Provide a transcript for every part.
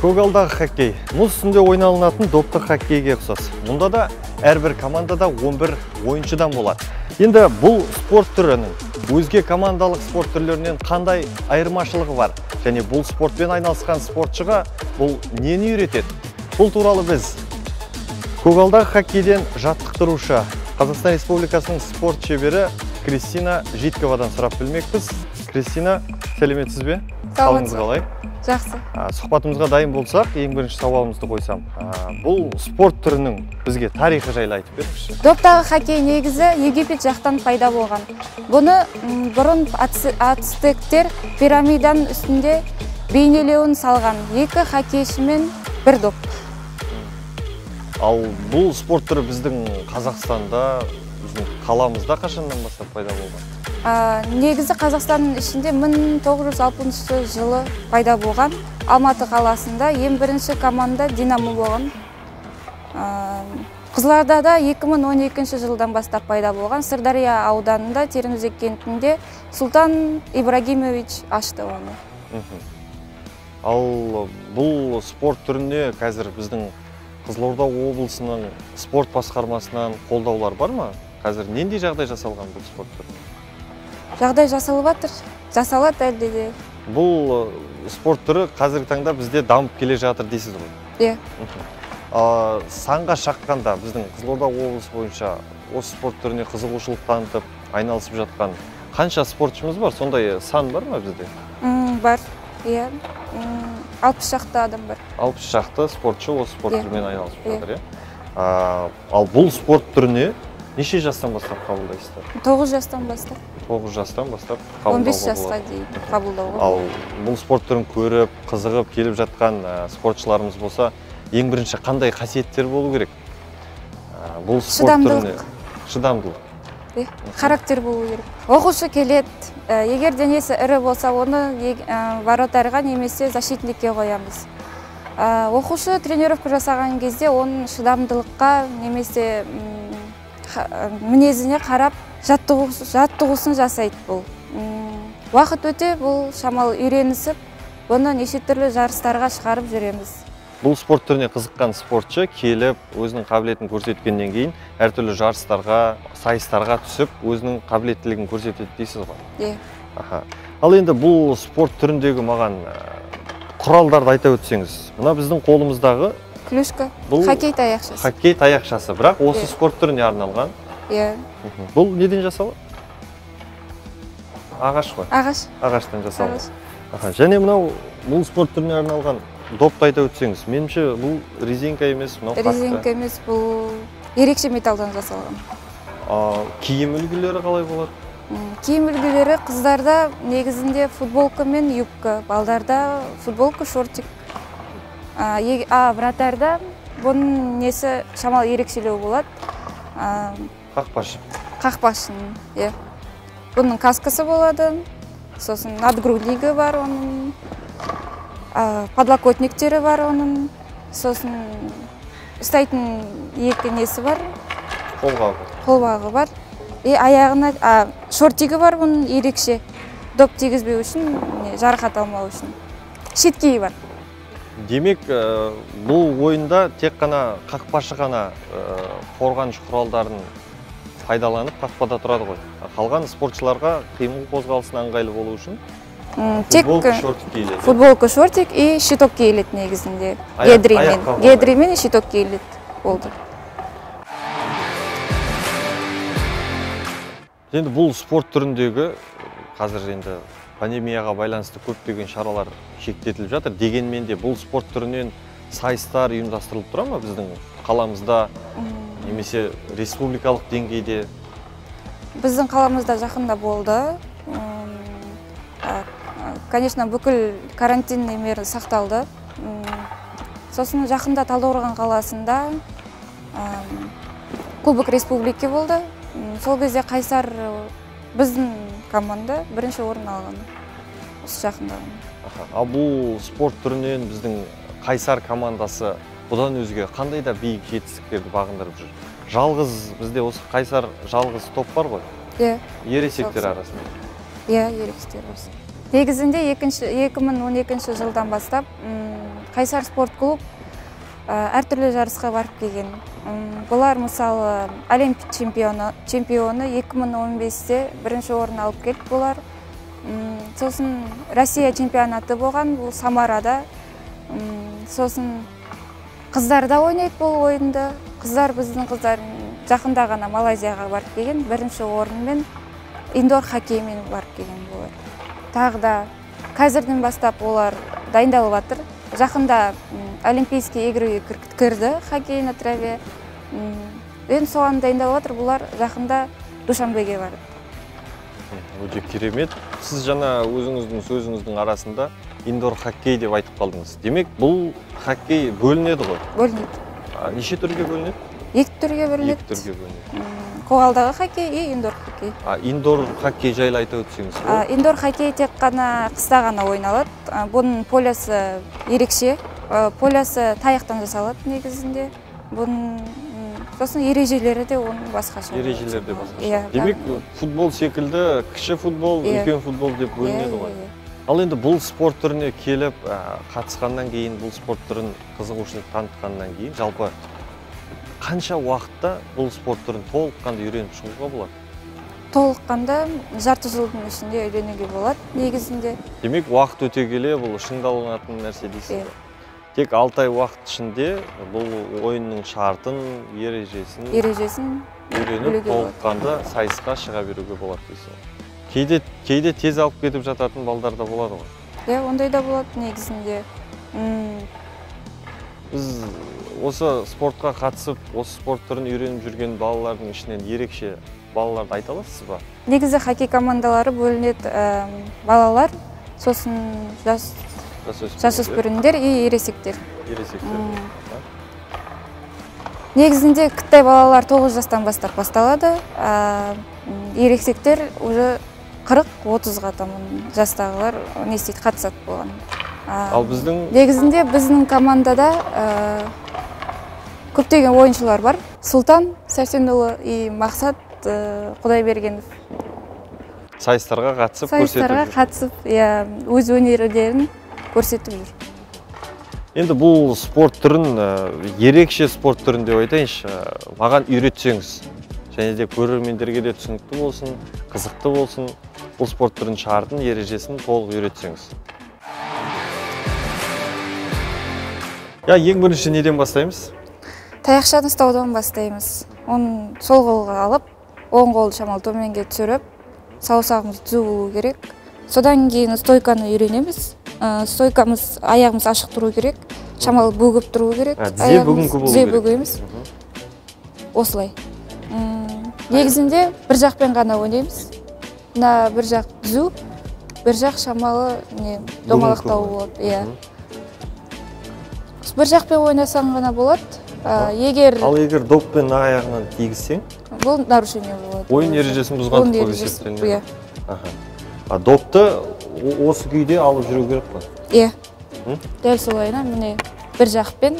Көгалдағы хоккей мұз үстінде ойналынатын допты хоккейге ұқсас. Мұнда да әрбір командада 11 ойыншыдан болады. Енді бұл спорт түрінің өзге командалық спорт түрлерінен қандай айырмашылығы бар? Және бұл спортпен айналысқан спортшыға бұл нені үйретеді? Бұл туралы біз көгалдағы хоккейден жаттықтырушы Қазақстан Республикасының спорт шебері Кристина Житковадан сұрап білмекпіз. Кристина, сәлеметсіз бе? Қалыңыз қалай? Жақсы. Сұхбатымызға дайын болсақ, ең бірінші сауалымызды қойсам. Бұл спорт түрінің бізге тарихы жайлы айтып беріңізші. Доптағы хоккей негізі Египет жақтан пайда болған. Бұны бұрын ацтектер пирамиданың үстінде бейнелеуін салған. Екі хоккейшімен бір доп. Ал бұл спорт түрі біздің Қазақстанда, біздің қаламызда қашаннан бастап пайда болған? Негізі Қазақстанның ішінде 1960 жылы пайда болған. Алматы қаласында ең бірінші команда Динамо болған. Қызылордада 2012 жылдан бастап пайда болған. Сырдария ауданында, Тереңөзек кентінде Сұлтан Ибрагимович ашты оны. Ал бұл спорт түріне қазір біздің Қызылорда облысының спорт басқармасынан қолдаулар бар ма? Қазір нендей жағдай жасалған бұл спорт түріне? Жағдай жасалып жатыр, жасалады әлде де. Бұл спорт түрі қазіргі таңда бізде дамып келе жатыр дейсіз ғой? Иә. Санға шаққанда біздің Қызылорда облысы бойынша осы спорт түріне қызығушылық танытып, айналысып жатқан қанша спортшымыз бар? Сондай сан бар ма бізде? Бар, иә. 60 шақты адам бар. 60 шақты спортшы осы спорт түрімен айналысып жатыр, иә? Ал бұл спорт түріне неше жастан бастап қабылдайсыздар? 9 жастан бастап. 9 жастан бастап қабылдауға 15 жасқа дейін қабылдауға. Ал бұл спорт түрін көріп, қызығып келіп жатқан спортшыларымыз болса, ең бірінші қандай қасиеттер болу керек? Бұл спорт түріне шыдамдылық. Характер болу керек. Оқушы келеді, егер денесі ірі болса, оны вратарьға немесе защитникке қоямыз. Оқушы тренировка жасаған кезде оның шыдамдылыққа немесе мінезіне қарап жаттығусын жасайды бұл. Уақыт өте бұл шамалы үйренісіп, бұны неше түрлі жарыстарға шығарып жүреміз. Бұл спорт түріне қызыққан спортшы келіп, өзінің қабілетін көрсеткеннен кейін әртүрлі жарыстарға, сайыстарға түсіп, өзінің қабілеттілігін көрсетеді дейсіз ғой? Иә. Ал енді бұл спорт түріндегі маған құралдарды айта өтсеңіз. Мына біздің қолымыздағы клюшка, хоккей таяқшасы. Хоккей таяқшасы, бірақ осы спорт түріне арналған. Иә. Бұл неден жасалады? Ағаш қой. Ағаш. Ағаштан жасалады. Және мынау бұл спорт түріне арналған допты айта өтсеңіз. Меніңше бұл резинка емес, мынау қатты. Резинка емес, бұл ерекше металдан жасалған. Киім үлгілері қалай болады? Киім үлгілері қыздарда негізінде футболка мен юбка, балдарда футболка, шортик. Вратарьда бұның несі шамалы ерекшелеу болады. Қақпашы. Қақпашының, иә. Бұның каскасы болады, сосын надгруднигі бар оның, подлокотниктері бар оның, сосын ұстайтын екі несі бар. Қолғабы. Қолғабы бар. И аяғына шортигі бар бұның ерекше, доп тигізбеу үшін, жарақат алмау үшін. Шеткейі бар. Демек, бұл ойында тек қана қақпашы ғана қорғаныш құралдарын пайдаланып қақпада тұрады ғой. Қалған спортшыларға қимыл қозғалысына ыңғайлы болу үшін футболка, шортик киіледі. Футболка, шортик и щиток киіледі негізінде. Гедримен щиток киіледі болды. Енді бұл спорт түріндегі қазір енді пандемияға байланысты көптеген шаралар шектетіліп жатыр. Дегенмен де бұл спорт түрінен сайыстар ұйымдастырылып тұра ма біздің қаламызда немесе республикалық деңгейде? Біздің қаламызда жақында болды. Конечно, бүкіл карантинный мера сақталды. Сосын жақында Талдықорған қаласында Кубок Республики болды. Сол кезде Қайсар біздің команда бірінші орын алған. Осы жақында. Ал бұл спорт түрінен біздің Қайсар командасы бұдан өзге қандай да биік жетістіктерді бағындырып жүр? Жалғыз бізде осы Қайсар жалғыз топ бар ғой? Иә. Ересектер арасында. Иә, ересектер арасында. Негізінде 2012 жылдан бастап Қайсар спорт клуб әртүрлі жарысқа барып келген. Бұлар мысалы Олимп чемпионы 2015-те бірінші орын алып келді бұлар. Сосын Россия чемпионаты болған, бұл Самарада. Сосын қыздар да ойнайды бұл ойынды. Қыздар, біздің қыздар жақында ғана Малайзияға барып келген, бірінші орынмен индор хоккеймен барып келген бұлар. Тағы да қазірден бастап олар дайындалып жатыр. Жақында Олимпийские игры кірді хоккей на траве. Енді соған дайындалып жатыр, бұлар жақында Душанбеге барады. Өте керемет. Сіз жаңа өзіңіздің сөзіңіздің арасында индор хоккей деп айтып қалдыңыз. Демек, бұл хоккей бөлінеді ғой? Бөлінеді. Неше түрге бөлінеді? Екі түрге бөлінеді. Екі түрге бөлінеді. Көгалдағы хоккей и индор хоккей. Индор хоккей жайлы айта өтсеңіз. Индор хоккей тек қана қыста ғана ойналады. Бұның полясы ерекше. Полясы таяқтан жасалады негізінде. Бұның сосын ережелері де оның басқаша. Ережелері де басқаша. Демек, футбол секілді кіші футбол, үлкен футбол деп бөлінеді ғой. Ал енді бұл спорт түріне келіп, қатысқаннан кейін, бұл спорт түрін қызығушылық танытқаннан кейін, жалпы қанша уақытта бұл спорт түрін толыққанды үйреніп шығуға болады? Толыққанды жарты жылдың ішінде үйренуге болады негізінде. Демек, уақыт өте келе бұл шыңдалынатын нәрсе дейсіз ғой. Тек 6 ай уақыт ішінде бұл ойынның шартын, ережесін үйреніп, толыққанды сайысқа шыға беруге болады дейсіз ғой. Кейде тез алып кетіп жататын балдар да болады ғой. Иә, ондай да болады негізінде. Біз осы спортқа қатысып, осы спорт түрін үйреніп жүрген балалардың ішінен ерекше балаларды айта аласыз ба? Негізі хоккей командалары бөлінеді, балалар, сосын жасөспірімдер и ересектер. Ересектер. Негізінде кіттай балалар 9 жастан бастап басталады, ересектер уже 40-30-ға таман жастағылар не істейді, қатысады болған. Ал біздің негізінде біздің командада көптеген ойыншылар бар. Сұлтан Сәрсенұлы и Мақсат Құдайбергенов. Сайыстарға қатысып, көрсетіп жүр. Сайыстарға қатысып, өз өнерлерін көрсетіп жүр. Енді бұл спорт түрін, ерекше спорт түрін деп айтайыншы, маған үйретсеңіз, және де көрермендерге де түсінікті болсын, қызықты болсын, бұл спорт түрін шартын, ережесін толық үйретсеңіз. Ең бірінші неден бастаймыз? Таяқшаны ұстаудан бастаймыз. Оны сол қолға алып, оң қолды шамалы төменге түсіріп, саусағымыз түзу болу керек. Содан кейін стойканы үйренеміз. Стойкамыз, аяғымыз ашық тұру керек, шамалы бүгіп тұру керек. Тізе бүгіңкі болу керек. Тізе бүгіміз. Осылай. Негізінде бір жақпен ғана ойнаймыз. Мына бір жақ түзу, бір жақ шамалы домалақтау болады. Иә. Бір жақпен ойнасаң ғана болады. Ал егер доппен аяғынан тигізсең? Бұл нарушение болады. Ойын ережесін бұзғандық болып есептелінеді. Иә. Допты осы күйде алып жүру керек қой? Иә. Дәл солайынан міне бір жақпен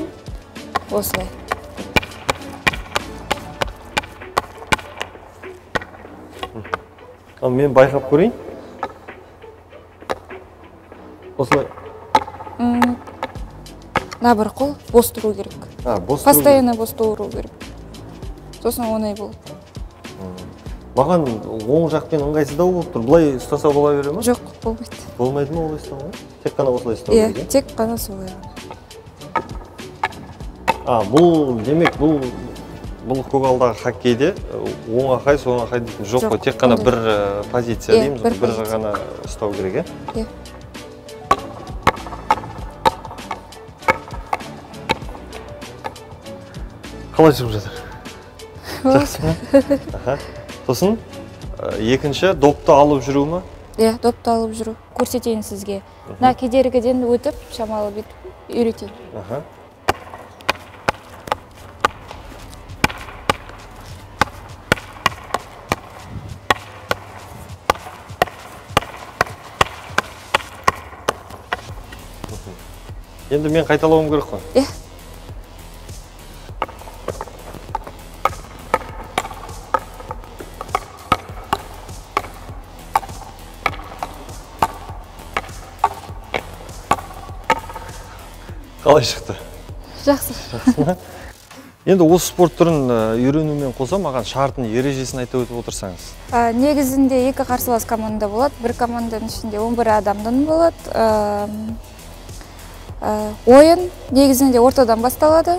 осылай. Ал мен байқап көрейін. Осылай. Мына бір қол бос тұру керек. Постоянно бос тұру керек. Сосын оңай болады. Маған оң жақпен ыңғайсыздау болып тұр. Былай ұстаса бола бере ме? Жоқ, болмайды. Болмайды ма олай ұстауға? Тек қана осылай ұстау керек? Иә, тек қана солай. Бұл демек, бұл көгалдағы хоккейде оң ақай, сол ақай дейтін жоқ қой. Тек қана бір позиция дейміз, бір ғана ұстау керек, иә? Иә. Қалай жүріп жатыр? Жақсы ма? Сосын екінші допты алып жүру ме? Иә, допты алып жүру. Көрсетейін сізге. Мына кедергіден өтіп, шамалы бүйтіп үйретейін. Енді мен қайталауым керек қой? Иә. Қалай шықты? Жақсы. Жақсы ма? Енді осы спорт түрін үйренумен қоса маған шартын, ережесін айтып өтіп отырсаңыз. Негізінде екі қарсылас команда болады. Бір команданың ішінде 11 адамдан болады. Ойын негізінде ортадан басталады.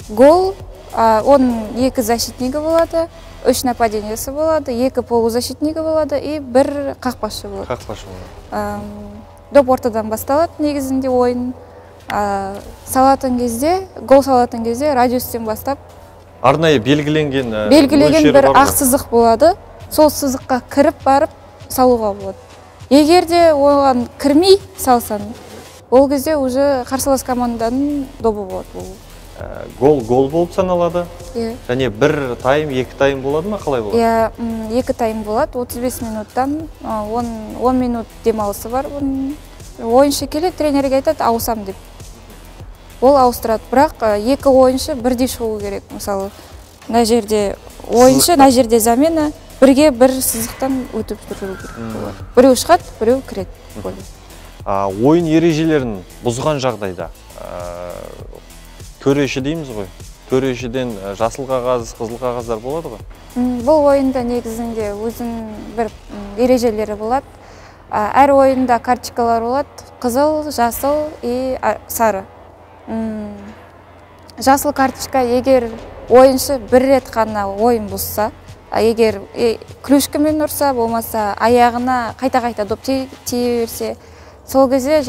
Гол, оның 2 защитнигі болады, 3 нападениесі болады, 2 полузащитнигі болады и 1 қақпашы болады. Қақпашы болады. Доп ортадан басталады негізінде ойын. Салатын кезде, гол салатын кезде радиустен бастап арнайы белгіленген бір ақ сызық болады. Сол сызыққа кіріп барып салуға болады. Егер де оған кірмей салсаң, ол кезде уже қарсылас команданың добы болады. Гол гол болып саналады. Және бір тайм, екі тайм болады ма, қалай болады? Иә, екі тайм болады. 35 минуттан 10 минут демалысы бар. Ойыншы келеді, тренерге айтады, ауысам деп. Ол ауыстырады, бірақ екі ойыншы бірдей шығу керек. Мысалы, мына жерде ойыншы, мына жерде замена, бірге бір сызықтан өтіп тұру керек. Біреу шығады, біреу кіреді. Ойын ережелерін бұзған жағдайда төреші дейміз ғой. Төрешіден жасыл қағаз, қызыл қағаздар болады ғой? Бұл ойында негізінде өзінің бір ережелері болады. Әр ойында карточкалар болады, қызыл, жасыл и сары. Жасыл карточка, егер ойыншы бір рет қана ойын бұзса, егер клюшкамен ұрса, болмаса аяғына қайта-қайта доп тие берсе, сол кезде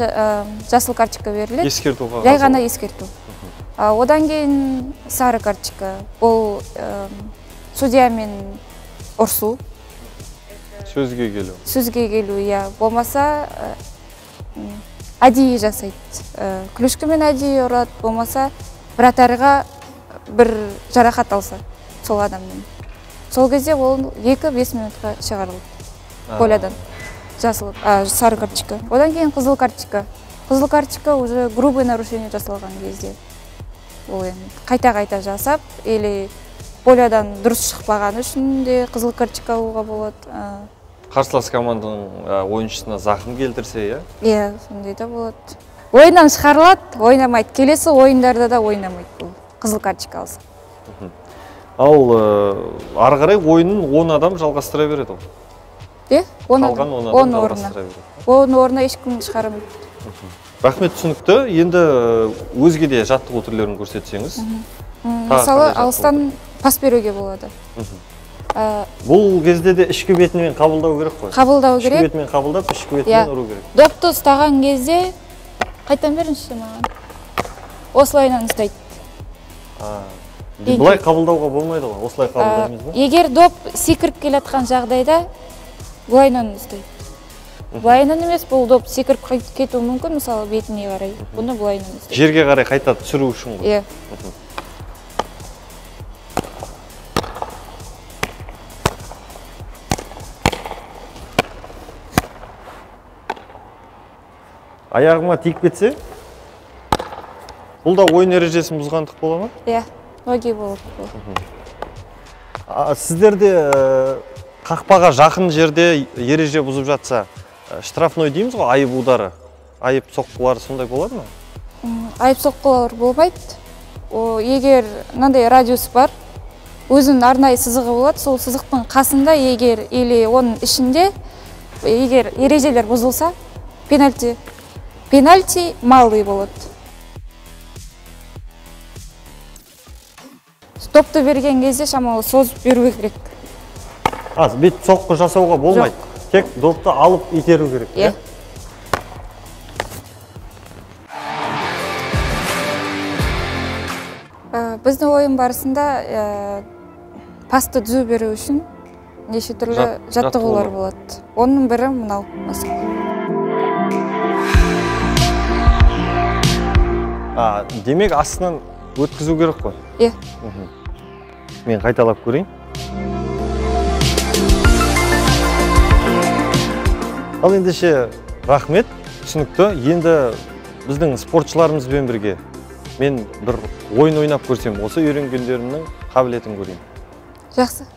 жасыл карточка беріледі. Ескерту қағазы. Жай ғана ескерту. Одан кейін сары карточка, бұл судьямен ұрсу. Сөзге келу. Сөзге келу, иә. Болмаса әдейі жасайды. Клюшкамен әдейі ұрады, болмаса вратарьға бір жарақат алса сол адаммен. Сол кезде ол 2-5 минутқа шығарылады полядан. Жасыл, сары карточка. Одан кейін қызыл карточка. Қызыл карточка уже грубый нарушение жасалған кезде. Ол енді қайта-қайта жасап, или полядан дұрыс шықпаған үшін де қызыл карточка алуға болады. Қарсылас команданың ойыншысына зақым келтірсе, иә? Иә, сондай да болады. Ойыннан шығарылады, ойнамайды. Келесі ойындарда да ойнамайды бұл қызыл карточка алса. Ал ары қарай ойынын 10 адам жалғастыра береді ғой? Иә, 10 адам. Қалған 10 адам жалғастыра береді. 10 орнына ешкім шығарамайды. Рахмет, түсінікті. Енді өзге де жаттығу түрлерін көрсетсеңіз. Мысалы, алыстан пас беруге болады. Бұл кезде де ішкі бетімен қабылдау керек қой. Қабылдау керек. Ішкі бетімен қабылдап, ішкі бетімен ұру керек. Допты ұстаған кезде қайтан беріңізші маған. Осылайынан ұстайды. Былай қабылдауға болмайды ғой, осылай қабылдаймыз ба? Егер доп секіріп келе жатқан жағдайда былайынан ұстайды. Былайынан емес, бұл доп секіріп кетуі мүмкін, мысалы, бетіне қарай. Бұны былайынан ұстайды. Жерге қарай қайта түсіру үшін ғой. Иә. Аяғыма тиіп кетсе, бұл да ойын ережесін бұзғандық бола ма? Иә, ноги болады. Сіздерде қақпаға жақын жерде ереже бұзып жатса, штрафной дейміз ғой, айып удары, айып соққылары сондай болады ма? Айып соққылар болмайды. Егер мынандай радиус бар, өзінің арнайы сызығы болады, сол сызықтың қасында егер или оның ішінде егер ережелер бұзылса, пенальти. Пенальти малый болады. Допты берген кезде шамалы созып беру керек. Бет соққы жасауға болмайды. Тек допты алып итеру керек. Иә. Біздің ойын барысында пасты түзу беру үшін неше түрлі жаттығулар болады. Оның бірі мынау мысалы. Демек, астынан өткізу керек қой? Иә. Мен қайталап көрейін. Ал ендеше, рахмет, түсінікті. Енді біздің спортшыларымызбен бірге мен бір ойын ойнап көрсем, осы үйренгендерімнің қабілетін көрейін. Жақсы.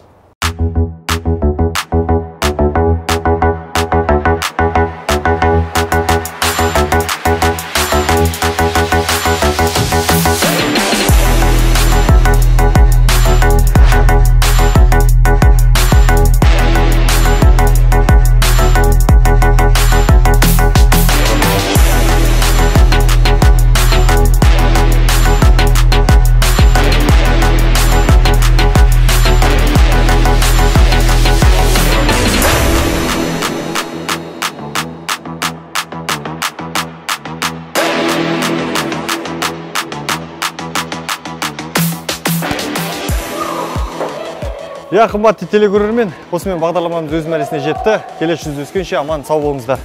Иә, қымбатты телекөрермен, осымен бағдарламамыз өз мәресіне жетті. Келесі жүздескенше аман сау болыңыздар.